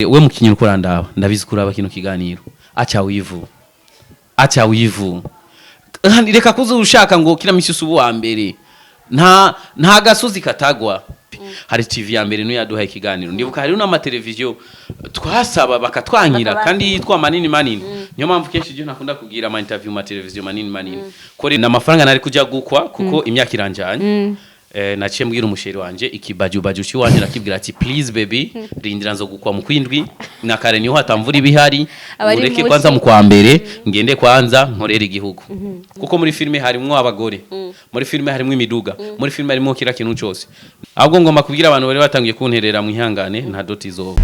We mukinyi uriko urandaba, ndabizi ko uraba kino kiganiro. Acha wivu, acha wivu. Kandi reka kuza ushaka ngo kila misi usubu wa mbere. Nta gasozi katagwa. Hari TV ya mbere niyo yaduhaye ikiganiro. Ndibuka hari n'amateleviziyo twasaba bakatwankira kandi yitwa manini manini. Niyo mpamvu kenshi je ntakunda kugira ama interview ma televiziyo manini manini. Kore n'amafaranga nari kuja gukwa kuko imyaka iranjanye. Naciye mbwira umusheri wanje ikibajubaju ciwanje, nakibwira ati: "Please baby, rindira nzo gukwa mu kwindwi na kare, niho hatamvura ibihari." Abari ureke muci. Kwanza mu kwa mbere ngende kwanza nkorera igihugu, kuko muri filime harimwo abagore, muri filime harimwo imiduga, muri filime harimwo kila kintu cyose. Ahubwo ngomba kubwira abantu bari batangiye kunterera mu ihangane, nta dot izoba.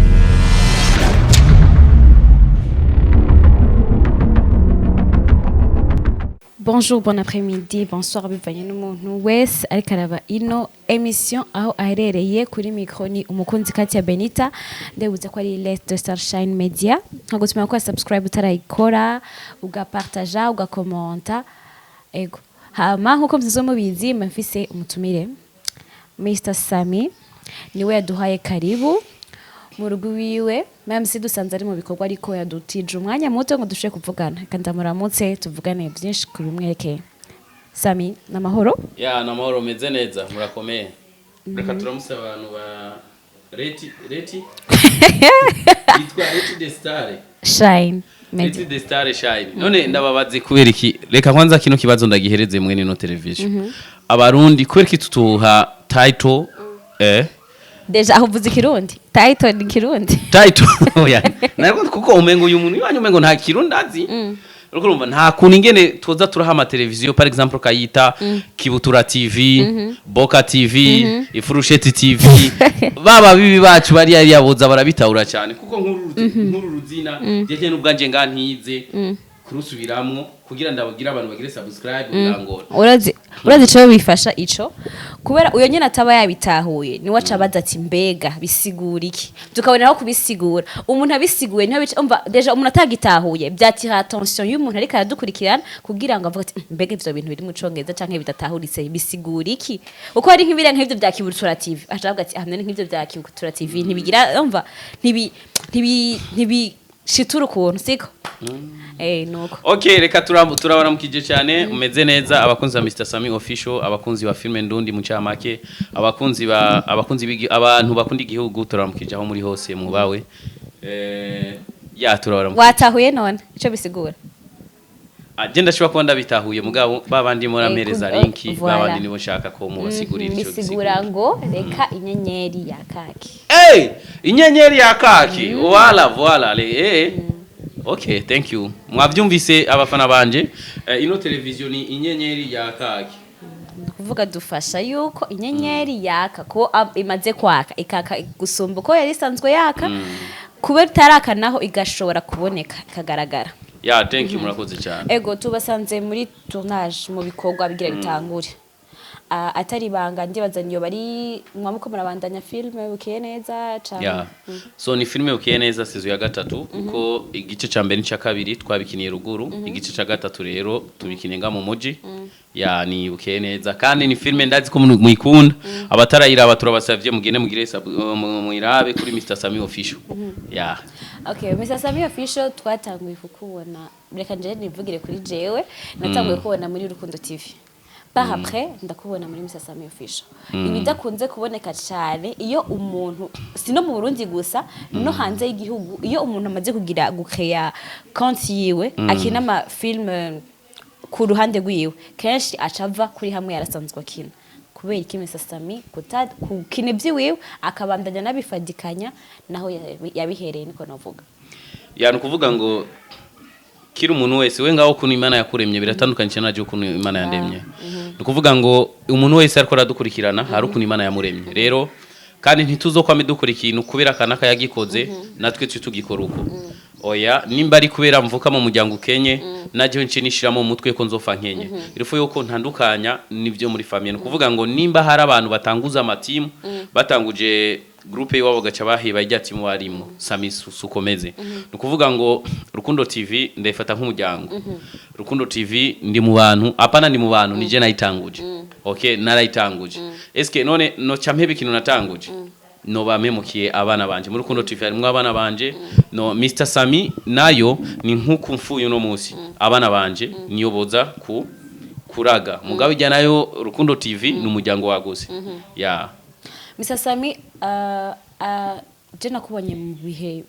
Bonjour, bon après-midi, bonsoir, bivanye n'umuntu wese ariko araba ino émission aho aherereye. Kuri micro ni umukunzi Katia Benita. Ndebutse ko ari Les de Starshine Media. Nkagutumira ko subscribe utarayikora, ugapartaja, ugakomenta. Ego. Hama nkuko mzizo mubizi, mba mfise umutumire Mr Sami, niwe yaduhaye karibu mu rugo iwiwe, même si dusanze ari mu bikorwa, ariko yadutije umwanya muto ngo dushobore kuvugana. Reka ndamuramutse, tuvugane byinshi ku bimwerekeye. Sami, n'amahoro? Ya, namahoro, meze neza, murakomeye. Reka turamutse abantu ba Reti Reti yitwa Reti de Star Shine Media. Reti de Star Shine. None ndababaze, kubera iki? Reka kwanza kino kibazo ndagihereze mwene no television. Abarundi, kubera iki tutuha title? Déjà aho uvuze ikirundi, title ni ikirundi. Title, oya, nariko kuko umengo uyu muntu iwanyu umengo nta kirundi azi. Uriko urumva nta kuntu ingene tuza turaha ama televiziyo, par exemple kayita Kibutura TV, Boka TV, Ifurusheti TV. Baba bibi bacu bari yari yaboza barabitahura cyane, kuko nk'uru ruzina jeje n'ubwanje nga ntize kurusubiramwo kugira ndabagira abantu bagire subscribe, birangora. Urazi ico bifasha ico, kubera uyo nyene ataba yabitahuye niwe aca abaza ati: "Mbega bisigura iki?" Tukaboneraho kubisigura. Umuntu abisiguye niho bica umva. Déjà umuntu atagitahuye byatira attention y'umuntu ariko aradukurikirana, kugira ngo avuge ati: "Mbega ivyo bintu biri mu Congereza canke bidatahuritse bisigura iki?" Kuko hari nk'ibiriya nk'ivyo bya Kibutura TV, aca avuga ati: "Ah, none nk'ivyo bya Kibutura TV ntibigira umva, ntibi shitura ukuntu siko." Nuko. Okay, reka turabaramukije cyane. Umeze neza, abakunzi ba Mr Sami Official, abakunzi ba filme Ndundi mu camake, abakunzi abantu bakunda igihugu, turabaramukije aho muri hose mubawe. Ya, turabaramukije. Watahuye none ico bisigura? Ah, je ndashobora kuba ndabitahuye, mugabo babandi murampereza link. Voilà. Babandi nibo nshaka ko mubasigurira ico. Bisigura ngo reka inyenyeri ya kaki. Hey, inyenyeri ya kaki. Voilà, voilà. Okay, thank you. Mwavyumvise abafana banje. Ino television ni inyenyeri ya kaki. Ni ukuvuga dufasha yuko inyenyeri yaka ko imaze kwaka ikaka gusumba uko yari isanzwe yaka, kuba itaraka naho igashobora kuboneka, ikagaragara. Ya, thank you, murakoze cyane. Ego, tubasanze muri tournage, mu bikorwa bigira bitangure. Ah, atari ibanga, ndibaza niyo bari mwamuko murabandanya filme Bukeye Neza canke? Yeah. So ni filme Bukeye Neza saison ya gatatu, kuko igice ca mbere n'icya kabiri twabikiniye ruguru, igice ca gatatu rero tubikiniye nga mu muji. Ya, ni Bukeye Neza kandi ni filme ndazi ko muyikunda. Abatarayiraba turabasavye mugende mugire muyirabe kuri Mr Sami Official. Ya. Okay, Mr. Sami Official, twatanguye kukubona, reka nje nivugire kuri jewe, natanguye kubona muri Rukundo TV, par après ndakubona muri Mr. Sami Official. Ibidakunze kuboneka cyane, iyo umuntu si no mu Burundi gusa, no hanze y'igihugu, iyo umuntu amaze kugira gukeya konti yiwe akina ama film ku ruhande rwiwe, kenshi acava kuri hamwe yarasanzwe akina. Kubera iki Mr. Sami kukina ivy'iwiwe akabandanya n'abifadikanya naho yabihereye, niko navuga? Ya, ni ukuvuga ngo kiri umuntu wese we ngaho ukuntu Imana yakuremye biratandukanye cyane naje ukuntu Imana yandemye. Ni ukuvuga ngo umuntu wese ariko aradukurikirana hari ukuntu Imana yamuremye. Rero kandi ntituzokwame dukora ikintu kubera akanaka yagikoze natwe twe tugikora uko. Oya, nimba ari kubera mvuka mu muryango ukenye, najye nce nishiramo mu mutwe ko nzofa nkenye, il faut yuko ntandukanya nivyo muri famille. Ni ukuvuga ngo nimba hari abantu batanguza amatimu, batanguje groupe iwabo gaca baheba ijya timu barimo, Sami sukomeze. Ni ukuvuga ngo Rukundo TV ndayifata nk'umuryango. Rukundo TV ndi mu bantu, apana ndi mu bantu, nije nayitanguje. Okay, narayitanguje. Eske none no campebe ikintu natanguje? Noba memukiye abana banje. Muri Rukundo TV harimwo abana banje. No Mr Sami nayo ni nkuko mfuye uno munsi, abana banje niyo boza ku kuraga. Mugabo ijya nayo Rukundo TV ni umuryango waguse ya. Mr Sami, je nakubonye mu bihe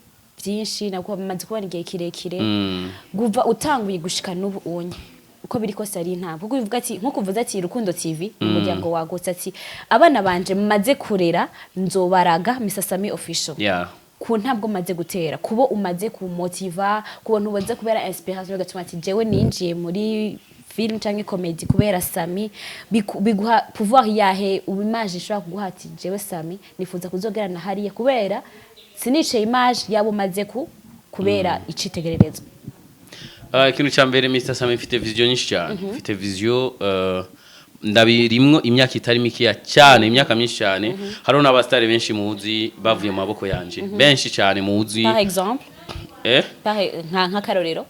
byinshi, maze kubona igihe kirekire kuva utanguye gushika n'ubu unye. Uko biri kose ari intambwe, kuko uvuga ati, nkuko uvuze ati Rukundo TV umuryango wagutse, ati abana banje maze kurera nzobaraga Mr Sami Official. Ku ntabwo umaze gutera, kubo umaze kumotiva, ku bantu umaze kubera inspiration, bigatuma ati jewe ninjiye muri film canke comedy kubera Sami, biguha pouvoir yahe? Ubu image ishobora kuguha ati jewe Sami nifuza kuzogerana hariya kubera sinice image yabo umaze ku kubera icitegererezo. Ikintu cya mbere, Mr Sami mfite vision nyinshi cyane. Mfite vision, ndabirimwo imyaka itari mikeya cyane, imyaka myinshi cyane. Hariho n'abasitari benshi muzi bavuye mu maboko yanje, benshi cyane muzi. Par exemple? Eh? Par nk'akarorero.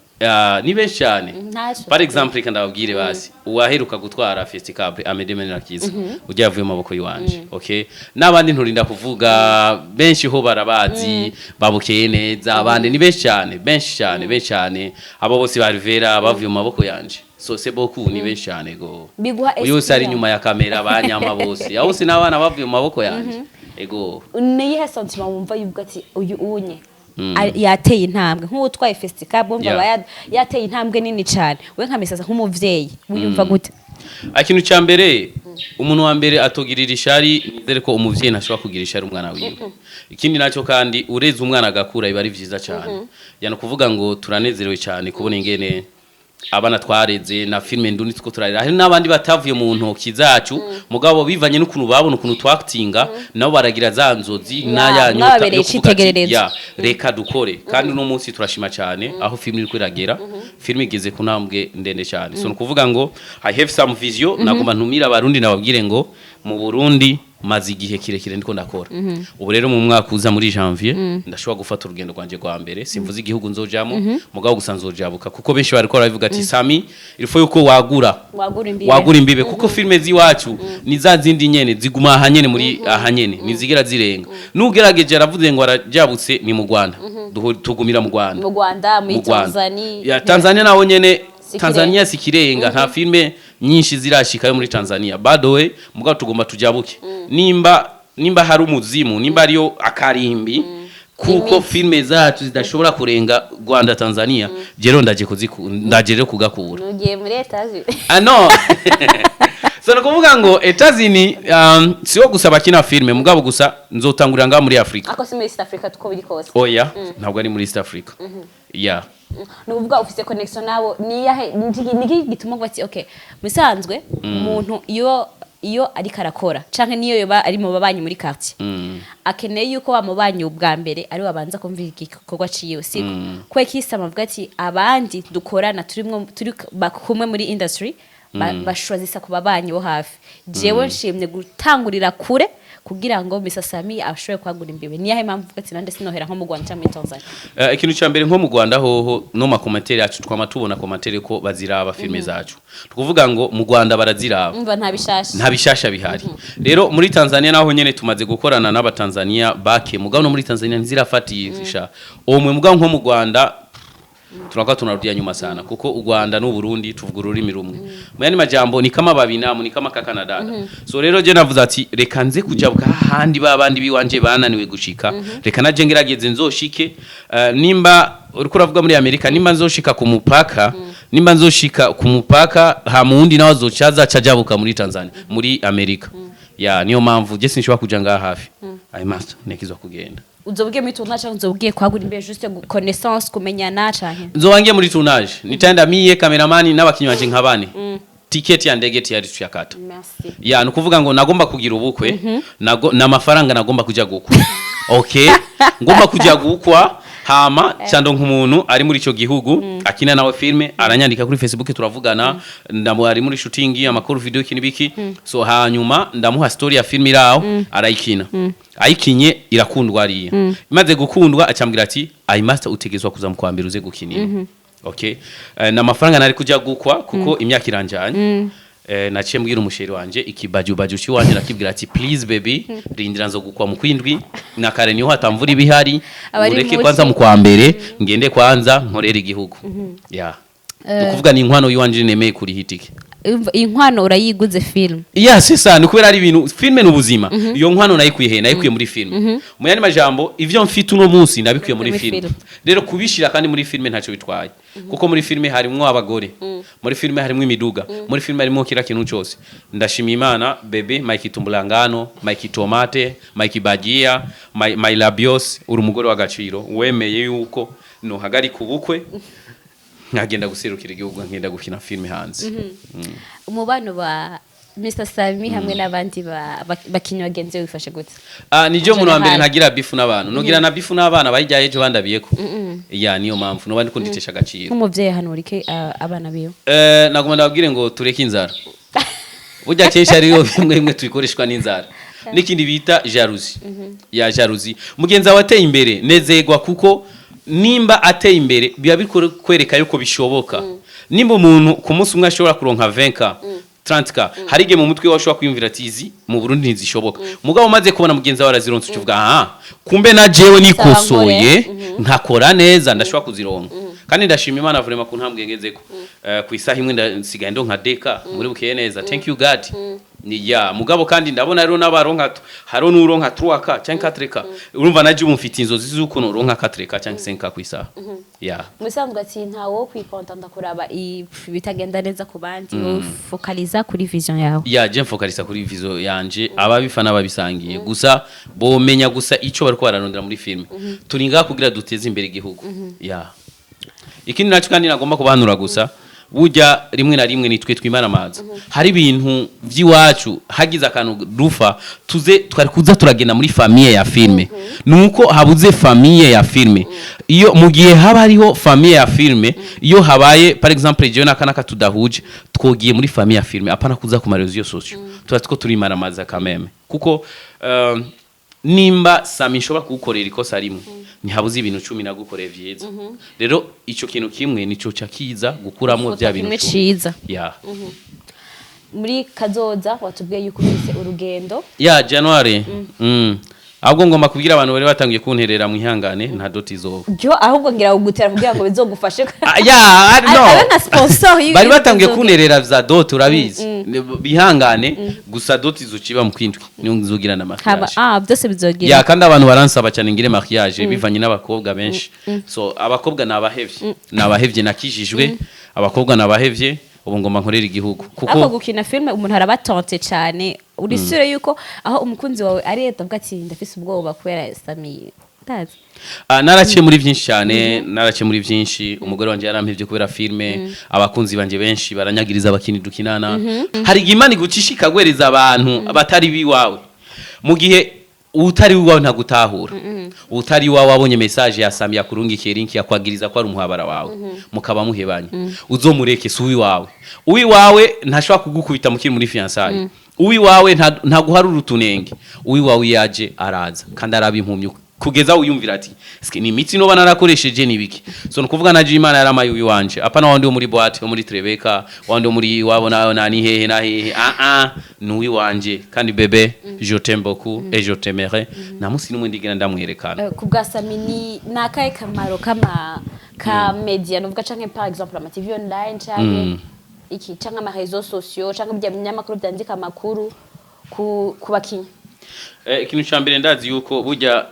Ni benshi cyane. Ntacyo. Par exemple, reka ndababwire basi uwaheruka gutwara festival Amede Menerakiza, ujya yavuye mu maboko yiwanje. Okay, n'abandi nturinda kuvuga, benshi ho barabazi, babukeye neza. Abandi ni benshi cyane, benshi cyane, benshi cyane. Abo bose ba Rivera bavuye mu maboko yanje. So c'est beaucoup, ni benshi cyane go. Biguha Uyu wese ari esprit. inyuma ya kamera, banyama bose, abo bose n'abana bavuye mu maboko yanje, ego. Niyihe sentiment wumva yuvuga ati uyu unye yateye intambwe nk'uwutwaye festival, wumva aba yateye intambwe nini cyane? We nka Misasa, nk'umuvyeyi, wiyumva gute? Ikintu cya mbere, umuntu wa mbere atugirira ishari, nizere ko umuvyeyi ntashobora kugira ishari umwana wiwe. Ikindi nacyo kandi, ureze umwana agakura, biba ari vyiza cyane. Yani kuvuga ngo turanezerewe cyane kubona ingene abana twareze na filime ndundi two turarera. Hari n'abandi batavuye mu ntoki zacu, mugabo bivanye n'ukuntu babona ukuntu twactinga, nabo baragira za nzozi n'aya nyota Mwababereye yo kuvuga ati, icitegererezo. ya reka dukore. Kandi uno munsi turashima cyane aho filime iriko iragera. Filime igeze ku ntambwe ndende cyane. So ni ukuvuga ngo I have some vision. Nagomba ntumira Abarundi, nababwire ngo mu Burundi maze igihe kirekire ndiko ndakora. Ubu rero mu mwaka uza muri janvier ndashobora gufata urugendo rwanje rwa mbere. Simvuze igihugu nzojamo, mugabo gusa nzojabuka, kuko benshi bariko barabivuga ati Sami, il faut yuko wagura wagura imbibe. Wagura imbibe, kuko filime z'iwacu ni za zindi nyene ziguma aha nyene, muri aha nyene, ntizigera zirenga. Nugerageje aravuze ngo arajabutse, ni mu Rwanda. Tugumira mu Rwanda. Mu Rwanda, muri Mu Rwanda. Tanzania. Ya Tanzania naho nyene. Sikirenga. Tanzania sikirenga, nta filime nyinshi zirashikayo muri Tanzania, by the way. Mugabo tugomba tujabuke, nimba hari umuzimu, nimba ariyo akarimbi, kuko Imiti. filime zacu zidashobora kurenga Rwanda, Tanzania. Jero ndaje kuziku, ndaje rero kugakura. Nugiye muri etaje. Ah no, so ni ukuvuga ngo Etazini siwo gusa bakina filime, mugabo gusa nzotangurira ngaha muri Afrika. Ako si muri East Africa tuko biri kose? Oya, ntabwo ari muri East Africa, yeah. Ni ukuvuga ufise connection nabo. Niyahe, niki gituma uvuga ati okay, musanzwe umuntu iyo ariko arakora canke niyo yoba ari mu babanyi muri quartier, akeneye yuko wa mubanyi ubwa mbere ari wabanza kumva igikorwa ciwe, siko? Kwe kisama avuga ati abandi dukorana, turimwo, turi kumwe muri industry, bashwazisa ku babanyi bo hafi, jewe nshimye gutangurira kure kugira ngo Mr Sami ashobore kwagura imbibe. Niyahe mpamvu uvuga ati nande sinohera nko mu Rwanda canke muri Tanzania? Ikintu cya mbere, nko mu Rwanda hoho no ma commentaire yacu twama tubona commentaire ko baziraba filime zacu. Tukuvuga ngo mu Rwanda baraziraba. Umva, nta bishasha. Nta bishasha bihari. Rero muri Tanzania naho nyene tumaze gukorana n'Abatanzania bake, mugabo no muri Tanzania ntizirafatisha omwe. Mugabo nko mu Rwanda tunakuwa tunarudia nyuma sana, kuko u Rwanda n'u Burundi tuvuga ururimi rumwe. Mu yandi majambo ni kama babinamu, ni kama kaka na dada. So rero je navuze ati reka nze kujabuka hahandi ba bandi biwanje bananiwe gushika, reka naje ngerageze nzoshike. Nimba uriko uravuga muri Amerika, nimba nzoshika ku mupaka, nimba nzoshika ku mupaka, ha mundi nawe azocaza cajabuka muri Tanzania, muri Amerika. Ya niyo mpamvu je sinshobora kuja ngaha hafi. I must nekizwa kugenda. Uzobwiye muri tournage canke uzobwiye kwagura imbere, juste connaissance, kumenyana canke? Nzobangiye muri tournage, nitaenda mie, cameraman n'abakinyi banje nka bane. Tiketi ya ndege tayari tuyakata. Merci. Ya nukuvuga ngo nagomba kugira ubukwe, nago n'amafaranga nagomba kuja gukwa. Okay, ngomba kuja gukwa, hama cando nk'umuntu ari muri ico gihugu akina nawe filme, aranyandika kuri Facebook, turavugana, ndamu ari muri shooting, amakuru, video, iki nibiki. So hanyuma ndamuha story ya filme iraho, arayikina. Ayikinye irakundwa ariya. Imaze gukundwa acambwira ati I must utegezwa kuza mu kwambira uze gukinira. Okay, na mafaranga nari kuja gukwa kuko imyaka iranjanye. Naciye mbwira umu chéri wanje, ikibajubaju ciwanje, nakibwira ati: "Please baby, rindira nzogukwa mu kwindwi na kare, niho hatamvura ibihari." Abari Ureke muci. kwanza mu kwa mbere ngende kwanza nkorera igihugu. Ya, ni ukuvuga ni inkwano yiwanje nemeye kuriha itike. Umva, iyi nkwano urayiguze film. Ya, c'est ça, ni kubera ari ibintu, filme ni ubuzima. Iyo nkwano nayikuye he? Nayikuye muri filme. Mu yandi majambo, ivyo mfite uno munsi nabikuye muri Muri filme. film. Rero kubishira kandi muri filme ntacyo bitwaye, kuko muri filme harimwo abagore, muri filme harimwo imiduga, muri filme harimwo kila kintu cyose. Ndashima Imana. Bébé Mike Tumbulangano, Mike Tomate, Mike Bagia, my Labios, uri umugore w'agaciro wemeye yuko nohagarika ubukwe nkagenda guserukira igihugu, nkagenda gukina filme hanze. Umubano wa Mr Sami hamwe n'abandi bakinyi bagenzi be wifashe gute? Ah, ni je muntu wa mbere General. ntagira beef n'abantu. Nogira na beef n'abana bayijyaye ejo bandabiyeko. Ya, niyo mpamvu noba ndiko nditesha agaciro. Nk'umuvyeyi, hanura iki abana biwe? Naguma ndababwire ngo tureke inzara. Burya kenshi hariyo bimwe bimwe tubikoreshwa n'inzara n'ikindi bita jalousie. Ya, jalousie, mugenzi wawe ateye imbere nezegwa, kuko nimba ateye imbere biba bikwereka yuko bishoboka. Nimba umuntu ku munsi umwe ashobora kuronka 20K, 30K, hari igihe mu mutwe wawe ushobora kwiyumvira ati: "Izi mu Burundi ntizishoboka." Mugabo umaze kubona mugenzi wawe arazironse, ucuvuga: "Aha, kumbe na jewe nikosoye nkakora neza ndashobora kuzironka." Kandi ndashima Imana vraiment ku ntambwe ngezeko. Ku isaha imwe nsigaye ndonka 2K muri bukeye neza. Thank you God. Ni ya mugabo kandi ndabona rero n'abaronka, hariho n'uronka 3K cyangwa 4K. Urumva naje ubu mfite inzozi z'uko noronka 4K cyangwa 5K ku isaha, ya. Musanzwe ati ntawo kwikontanta kuraba ibitagenda neza ku bandi, wowe focaliza kuri vision yawe. Ya, je mfokalisa kuri vision yanje. Ababifa n'ababisangiye gusa bomenya gusa ico bariko bararondera muri filme. Turi ngaha kugira duteze imbere igihugu. Ya, ikindi naco kandi nagomba kubahanura gusa, burya rimwe na rimwe nitwe twimara amazi. Hari ibintu by'iwacu, hagize akantu rufa tuze twari kuza turagenda muri famille ya filme. Nuko habuze famille ya filme. Iyo mu gihe haba hariho famille ya filme, iyo habaye par exemple jewe n'aka tudahuje, twogiye muri famille ya filme, apana kuza ku ma réseaux sociaux. Tuba two turimara amazi kameme, kuko nimba Sami nshobora kugukorera ikosa rimwe, ntihabuze ibintu 10 nagukoreye vyiza. Rero ico kintu kimwe nico ca kiza gukuramo bya bintu kimwe 10. Ciza. Ya. Muri kazoza watubwiye yuko ufise urugendo. Ya, January. Ahubwo ngomba kubwira abantu bari batangiye kunterera mu ihangane, nta dot izoba. Byo ahubwo ngira kugutera kugira ngo bizogufashe. Ah, ya, no. Abe nka sponsor Bari batangiye kunterera za dot, urabizi. Bihangane gusa, dot izuciba mu kwindwi niyo nzogira na haba mariage. Ah, byose bizogira. Ya, kandi abantu baransaba cyane ngire mariage, bivanye n'abakobwa benshi. So abakobwa nabahevye, nabahevye, nakijijwe. Abakobwa nabahevye, ubu ngomba nkorera igihugu Ariko kuko gukina filime umuntu arabatonte cyane. Uri sure yuko aho umukunzi wawe ari avuga ati: "Ndafise ubwoba kubera Sami ndazi"? Ah, naraciye muri byinshi cyane, naraciye muri byinshi. Umugore wanje yarampevye kubera filme, abakunzi banje benshi baranyagiriza abakinyi dukinana. Hari igihe Imana igucisha ikagwereza abantu batari biwawe, mu gihe utari iwawe ntagutahura. Utari iwawe wabonye message ya Sami yakurungikiye link, yakwagiriza ko ari umuhabara wawe, mukaba muhebanye. Uzomureke, si uwiwawe. Uwiwawe ntashobora kugukubita mukiri muri fiançailles. Uwiwawe ntaguharura utunenge. Uwiwawe yaje araza kandi araba impumyi kugeza wiyumvira ati: "Ske ni imitsi noba narakoresheje nibiki?" So nukuvuga naje Imana yaramaye uwiwanje, apana wandi wo muri boîte, wo muri Trebeka, wandi wo muri wabo na nani hehe na hehe. Ah ah, ni uwiwanje. Kandi bébé, je t'aime beaucoup et je t'aimerai. Nta munsi n'umwe ndigera ndamwerekana. Ku bwa Sami, ni akahe kamaro kama ka media, nuvuga canke par exemple ama TV online canke iki canke ama réseaux sociaux canke ibya binyamakuru byandika amakuru ku bakinyi? Ikintu ca mbere, ndazi yuko burya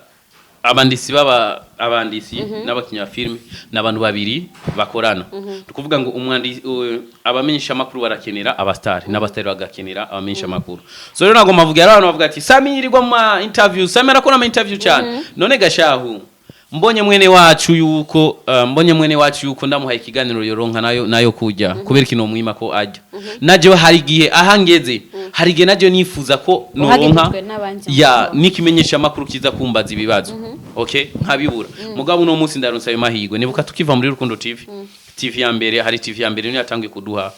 abandisi baba abandisi n'abakinnyi ba filime ni abantu babiri bakorana. Ni ukuvuga ngo umwandi abamenyesha amakuru barakenera abastari, n'abastari bagakenera abamenyesha amakuru. So rero nagomba mvuga, hari abantu bavuga ati: "Sami yirirwa mu ma interview, Sami arakora ama interview cyane." None gashahu, mbonye mwene wacu yuko ndamuhaye ikiganiro yoronka nayo kujya, kubera kino mwima ko ajya. Naje hari igihe aha ngeze, hari igihe naje nifuza ko noronka Uhagejejwe n'abandi. Ya, n'ikimenyesha amakuru kiza kumbaza ibibazo, okay, nkabibura. Mugabo uno munsi ndaronsa ayo mahirwe. Nibuka tukiva muri Rukundo TV, TV ya mbere, hari TV ya mbere niyo yatangiye kuduha,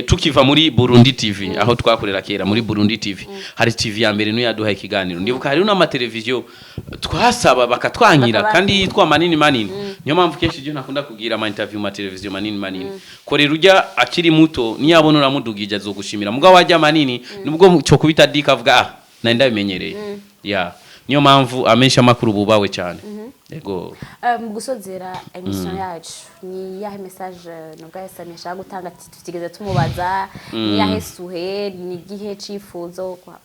tukiva muri Burundi TV aho twakorera kera. Muri Burundi TV hari TV ya mbere niyo yaduha ikiganiro. Ndibuka hari n'amateleviziyo twasaba bakatwankira kandi yitwa manini manini. Niyo mpamvu kenshi ibyo ntakunda kugira ama interview ma televiziyo manini manini. Korera ujya akiri muto, niyabona uramudugije azogushimira. Mugabo wajya manini, nubwo cyo kubita dika avuga: "Ah, nari ndabimenyereye." Ya, niyo mpamvu amenshi amakuru bubawe cyane. Yego. Mu gusozera émission yacu, ni iyahe message nubwo Sami ashaka gutanga ati tutigeze tumubaza? Ni iyahe suhe, ni igihe cifuzo kwa?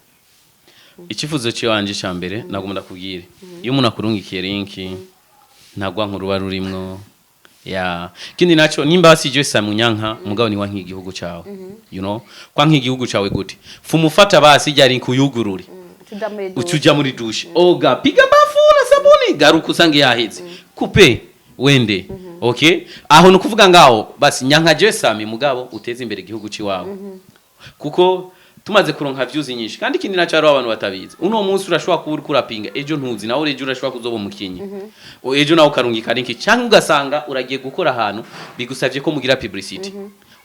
Icyifuzo cyiwanje cya mbere, nagomba ndakubwire: iyo umuntu akurungikiye link, ntagwa nkuruba rurimwo. Ya, kindi naco, nimba wasije Samunyanka, mugabo ni wanki igihugu cawe, kwa nk'igihugu cawe gute? Fumufata basi ijya link uyugurure. Tuja muri douche. Ucuja muri douche, oga, piga bafu na sabuni, garuka usange yaheze, coupe wende. Okay, aho nukuvuga ngaho basi nyanka je Sami, mugabo uteze imbere igihugu ciwawe, kuko tumaze kuronka views nyinshi. Kandi ikindi naco, hariho abantu batabizi: uno munsi urashobora kuba uriko urapinga, ejo ntuzi nawe, ejo urashobora kuzoba umukinyi. Ejo nawe ukarungika link, cyangwa ugasanga uragiye gukora ahantu bigusavye ko mugira publicity,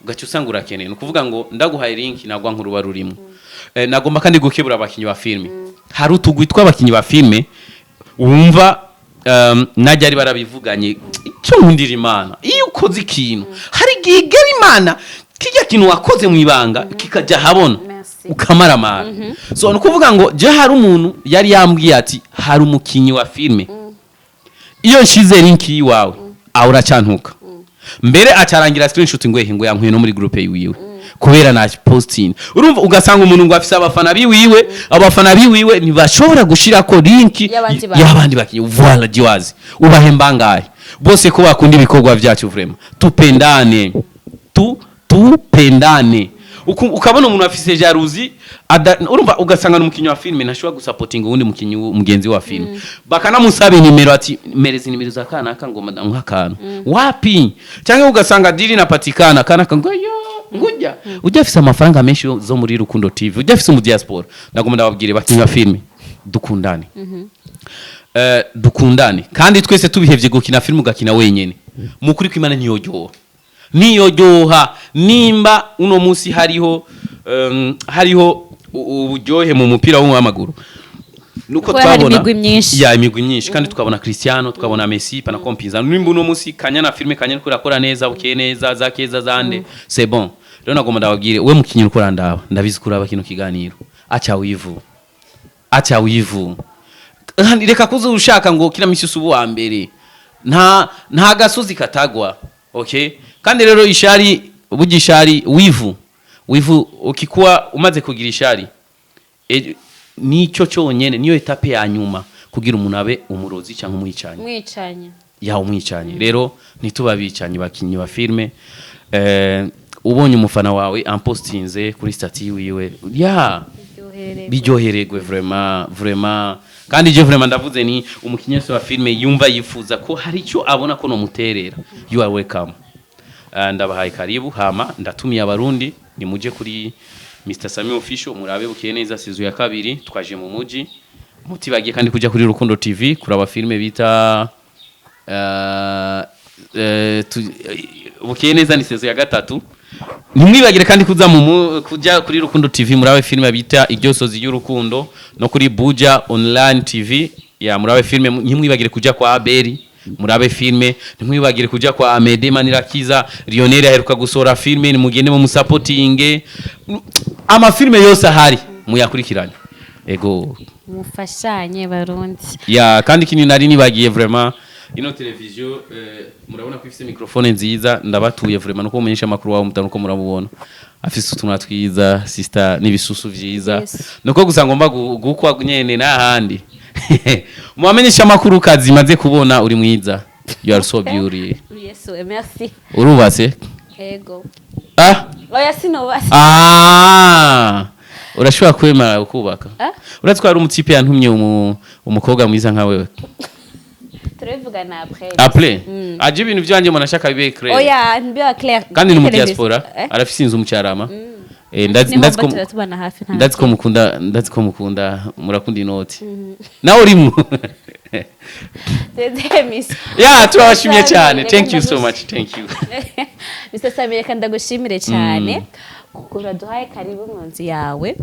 ugaca usanga urakeneye. Ni ukuvuga ngo ndaguhaye link, nagwa nkuruba rurimo. Nagomba kandi gukebura abakinyi ba filime. Hari utugwi tw'abakinyi ba filime wumva najya ari barabivuganye. Icyo nkundira Imana, iyo ukoze ikintu, hari igihe igera Imana kijya kintu wakoze mu ibanga kikajya ahabona. Merci. Ukamaramara. So ni ukuvuga ngo je hari umuntu yari yambwiye ati: "Hari umukinyi wa filime, iyo nshize link yiwawe aho uracantuka." Mbere acarangira screenshot ngo ehe, ngo yankuye no muri groupe yiwiwe kubera na posting. Urumva, ugasanga umuntu ngo afise abafana biwiwe, abafana biwiwe ntibashobora gushirako link y'abandi bantu. Y'abandi bakinyi. Voilà, jiwazi ubahemba ngahe bose ko bakunda ibikorwa byacu? Vraiment, tupendane, tupendane. Ukabona umuntu afise jalousie, urumva, ugasanga n'umukinyi wa filime ntashobora gusapotinga uwundi mukinyi mugenzi wa filime, bakanamusaba inimero ati: "Mereza inimero za kanaka ngo madamu akantu wapi." Cyangwa ugasanga deal napatikana, kanaka ngo yo ngujya ujya afise amafaranga menshi zo muri Rukundo TV, ujya afise mu diaspora. Ndagomba ndababwire, bakinyi ba filime, dukundane. Dukundane kandi twese. Tubihevye gukina filime ugakina wenyene, mukuri kw'Imana ntiyoryoha, ntiyoryoha. Nimba uno munsi hariho uburyohe mu mupira w'amaguru, nuko Kubera hari twabona imigwi myinshi. Ya, imigwi myinshi, kandi tukabona Cristiano, tukabona Messi, panakompinza. Nimba uno munsi Kanyana, filime Kanyana ko irakora neza, bukeye neza, za keza zande, c'est bon. Rero nagomba ndababwire, we mukinyi uriko urandaba, ndabizi ko uraba kino kiganiro, acha wivu, acha wivu. Kandi reka kuza ushaka ngo kila misi usubu wa mbere. Nta gasozi katagwa. Okay, kandi rero ishari, burya ishari, wivu, wivu, ukikuwa umaze kugira ishari, nicyo cyonyene niyo étape ya nyuma kugira umuntu abe umurozi cyangwa umwicanyi. Mwicanya. Ya, umwicanyi. Rero ntituba abicanyi, bakinyi ba filme. Ubonye umufana wawe ampostinze kuri statut wiwe, ya, biryohererwe vraiment, vraiment. Kandi je vraiment ndavuze ni umukinyi wese wa filme yumva yifuza ko hari icyo abona ko nomuterera, you are welcome. Ndabahaye karibu. Hama ndatumiye Abarundi, nimuje kuri Mr Sami Official murabe Bukeye Neza saison ya kabiri, twaje mu muji. Mutibagiye kandi kuja kuri Rukundo TV kuraba filme bita Bukeye Neza, ni saison ya gatatu. Ntimwibagire kandi kuza kuja kuri Rukundo TV murabe filme bita Iryosozi y'Urukundo, no kuri Buja Online TV ya murabe filme. Ntimwibagire kuja kwa Abeli murabe filme, ntimwibagire kuja kwa Amede Manirakiza. Lionel aheruka gusohora filme, nimugende mu musapotinge. Amafilme yose ahari muyakurikiranye. Ego. Mufashanye, Barundi. Ya, kandi kintu nari nibagiye vraiment, ino televiziyo, murabona ko ifise microphone nziza. Ndabatuye vraiment, nuko mumenyesha amakuru wawe mutanu ko murabubona afise utunwa twiza, sister, n'ibisusu vyiza. Nuko gusa ngomba gukwa nyene n'ahandi mubamenyesha amakuru kazi maze kubona uri mwiza. You are so beauty. Yesu, merci. Urubatse? Ego. Ah. Oya, sinubatse. Ah, urashobora kwemera kubaka? Ah? Uratwara umutipe yantumye umukobwa mwiza nka wewe. Turabivugana après. Après aje ibintu byanje mbona ashaka bibe clair. Oya, nbiba clair. Kandi ni mu diaspora. Eh? Arafise inzu mu Cyarama. Ndazi Niho ndazi ko turatubana hafi nta ndazi ko mukunda, ndazi ko mukunda, murakunda inoti nawe urimo. Deuxième. Yeah, turabashimiye cyane. Thank you so much, thank you. Mr. Samir, reka ndagushimire cyane kuko uraduhaye karibu mu nzu yawe.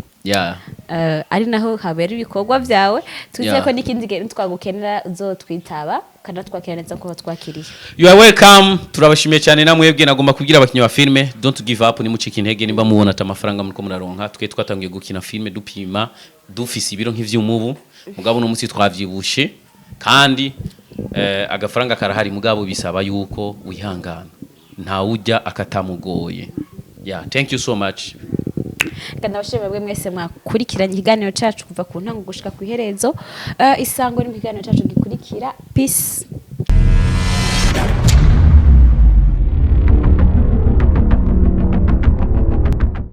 Ari naho habera ibikorwa byawe. Twizeye ko n'ikindi gihe twagukenera uzotwitaba, ukanatwakira neza kuba twakiriye. You are welcome. Turabashimiye cyane namwebwe. Nagomba kubwira abakinnyi ba filme, don't give up, nimucike intege nimba mubona ati amafaranga muriko muraronka. Twe twatangiye gukina filme dupima dufise ibiro nk'ivy'umubu, mugabo no munsi twavyibushe kandi agafaranga karahari, mugabo bisaba yuko wihangana, ntawujya akatamugoye. Yeah, thank you so much. Reka ndabashimire mwebwe mwese mwakurikiranye ikiganiro cyacu kuva ku ntango gushika ku iherezo. Isango ni mu kiganiro cyacu gikurikira. Peace.